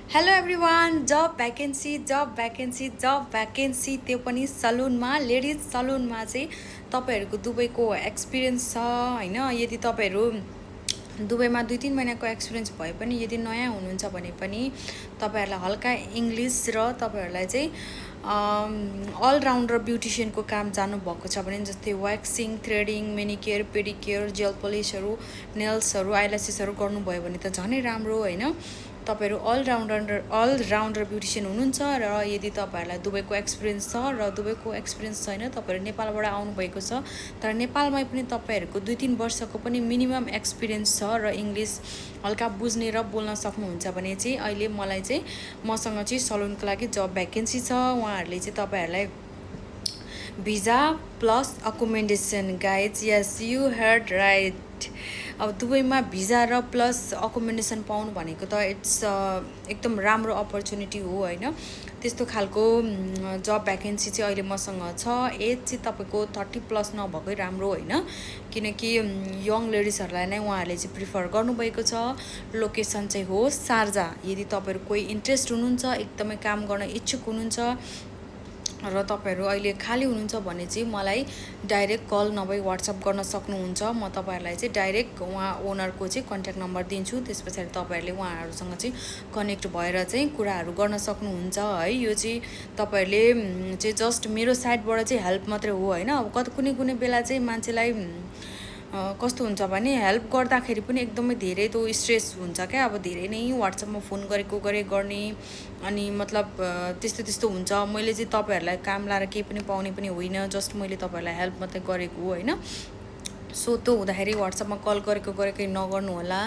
Hello everyone जब vacancy त्यो पनि सलुनमा ladies सलुनमा चाहिँ तपाईँहरूको दुबईको एक्सपिरियन्स छ होइन। यदि तपाईँहरू दुबईमा 2-3 महिनाको एक्सपिरियन्स भए पनि यदि नयाँ हुनुहुन्छ भने पनि तपाईँहरूलाई हल्का इङ्ग्लिस र तपाईँहरूलाई चाहिँ अलराउन्डर ब्युटिसियनको काम जानुभएको छ भने जस्तै व्याक्सिङ, थ्रेडिङ, मेनिकेयर, पेडिकेयर, जेल पोलिसहरू, नेल्सहरू, आइल्यासेसहरू गर्नुभयो भने त झनै राम्रो होइन। तपाईँहरू अलराउन्डर ब्युटिसियन हुनुहुन्छ र यदि तपाईँहरूलाई दुबईको एक्सपिरियन्स छ र दुबईको एक्सपिरियन्स छैन, तपाईँहरू नेपालबाट आउनुभएको छ तर नेपालमै पनि तपाईँहरूको 2-3 वर्षको पनि मिनिमम एक्सपिरियन्स छ र इङ्ग्लिस हल्का बुझ्ने र बोल्न सक्नुहुन्छ भने चाहिँ अहिले मलाई चाहिँ मसँग चाहिँ सलुनको लागि जब भ्याकेन्सी छ। उहाँहरूले चाहिँ तपाईँहरूलाई visa plus accommodation guides, yes you heard right. अब दुबईमा भिजा र प्लस अकोमोडेसन पाउनु भनेको त इट्स एकदम राम्रो अपर्च्युनिटी हो होइन। त्यस्तो खालको जब भ्याकेन्सी चाहिँ अहिले मसँग छ। एज चाहिँ तपाईँको 30+ नभएकै राम्रो होइन, किनकि यङ लेडिजहरूलाई नै उहाँहरूले चाहिँ प्रिफर गर्नुभएको छ। लोकेसन चाहिँ हो शारजा। यदि तपाईँहरू कोही इन्ट्रेस्ट हुनुहुन्छ, एकदमै काम गर्न इच्छुक हुनुहुन्छ र तपाईँहरू अहिले खाली हुनुहुन्छ भने चाहिँ मलाई डाइरेक्ट कल नभई व्हाट्सएप गर्न सक्नुहुन्छ। म तपाईँहरूलाई चाहिँ डाइरेक्ट उहाँ ओनरको चाहिँ कन्ट्याक्ट नम्बर दिन्छु। त्यस पछाडि तपाईँहरूले उहाँहरूसँग चाहिँ कनेक्ट भएर चाहिँ कुराहरू गर्न सक्नुहुन्छ है। यो चाहिँ तपाईँहरूले चाहिँ जस्ट मेरो साइडबाट चाहिँ हेल्प मात्रै हो होइन। अब कुनै बेला चाहिँ मान्छेलाई कस्तो हुन्छ भने हेल्प गर्दाखेरि पनि एकदमै धेरै त्यो स्ट्रेस हुन्छ क्या। अब धेरै नै व्हाट्सएपमा फोन गर्ने अनि मतलब त्यस्तो हुन्छ। मैले चाहिँ तपाईँहरूलाई काम लाएर केही पनि पाउने पनि होइन, जस्ट मैले तपाईँहरूलाई हेल्प मात्रै गरेको हो होइन। सो त्यो हुँदाखेरि व्हाट्सएपमा कल गरेकै नगर्नु होला,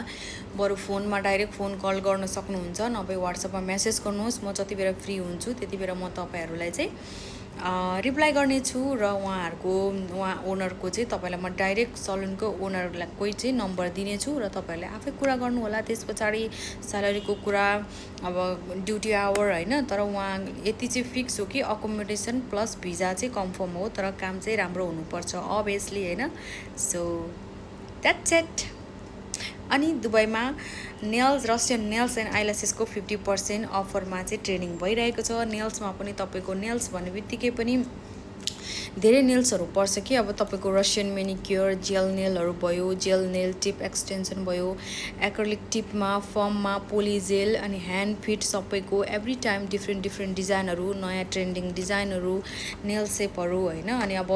बरु फोनमा डाइरेक्ट फोन कल गर्न सक्नुहुन्छ, नभए व्हाट्सएपमा मेसेज गर्नुहोस्। म जति बेला फ्री हुन्छु त्यति बेला म तपाईँहरूलाई चाहिँ रिप्लाई गर्नेछु र उहाँ ओनरको चाहिँ तपाईँलाई म डाइरेक्ट सलुनको ओनरलाई कोही चाहिँ नम्बर दिनेछु र तपाईँहरूले आफै कुरा गर्नु होला। त्यस पछाडि स्यालेरीको कुरा, अब ड्युटी आवर होइन, तर उहाँ यति चाहिँ फिक्स हो कि अकोमोडेसन प्लस भिजा चाहिँ कन्फर्म हो, तर काम चाहिँ राम्रो हुनुपर्छ अभियसली होइन। So that's it. अनि दुबईमा रसियन नेल्स एन्ड आइल्यासेसको 50% अफरमा चाहिँ ट्रेनिङ भइरहेको छ। नेल्समा पनि तपाईँको नेल्स भन्ने बित्तिकै पनि धेरै नेल्सहरू पर्छ कि। अब तपाईँको रसियन मेनिक्योर, जेल नेलहरू भयो, जेल नेल टिप एक्सटेन्सन भयो, एक्रिलिक टिपमा, फर्ममा, पोलिजेल अनि ह्यान्ड फिट सबैको एभ्री टाइम डिफ्रेन्ट डिजाइनहरू, नयाँ ट्रेन्डिङ डिजाइनहरू, नेल सेपहरू होइन। अनि अब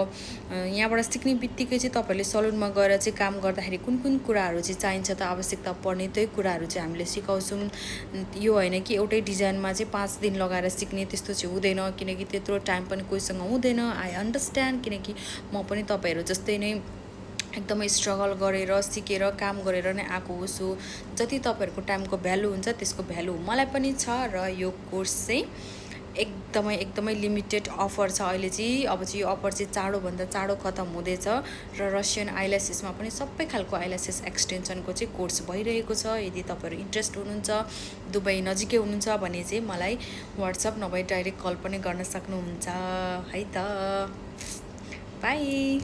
यहाँबाट सिक्ने बित्तिकै चाहिँ तपाईँहरूले सलुनमा गएर चाहिँ काम गर्दाखेरि कुन कुराहरू चाहिँ चाहिन्छ त आवश्यकता पर्ने त्यही कुराहरू चाहिँ हामीले सिकाउँछौँ। यो होइन कि एउटै डिजाइनमा चाहिँ 5 दिन लगाएर सिक्ने, त्यस्तो चाहिँ हुँदैन, किनकि त्यत्रो टाइम पनि कोहीसँग हुँदैन। आई अन्डरस्ट्यान्ड, किनकि म पनि तपाईँहरू जस्तै नै एकदमै स्ट्रगल गरेर सिकेर काम गरेर नै आएको हो। सो जति तपाईँहरूको टाइमको भ्यालु हुन्छ त्यसको भ्यालु मलाई पनि छ। र यो कोर्स चाहिँ एकदमै लिमिटेड अफर छ अहिले चाहिँ। अब चाहिँ यो अफर चाहिँ चाँडोभन्दा चाँडो खतम हुँदैछ र रसियन आइल्यासेसमा पनि सबै खालको आइल्यासेस एक्सटेन्सनको चाहिँ कोर्स भइरहेको छ। यदि तपाईँहरू इन्ट्रेस्ट हुनुहुन्छ, दुबई नजिकै हुनुहुन्छ भने चाहिँ मलाई व्हाट्सएप नभए डाइरेक्ट कल पनि गर्न सक्नुहुन्छ है त। बाई।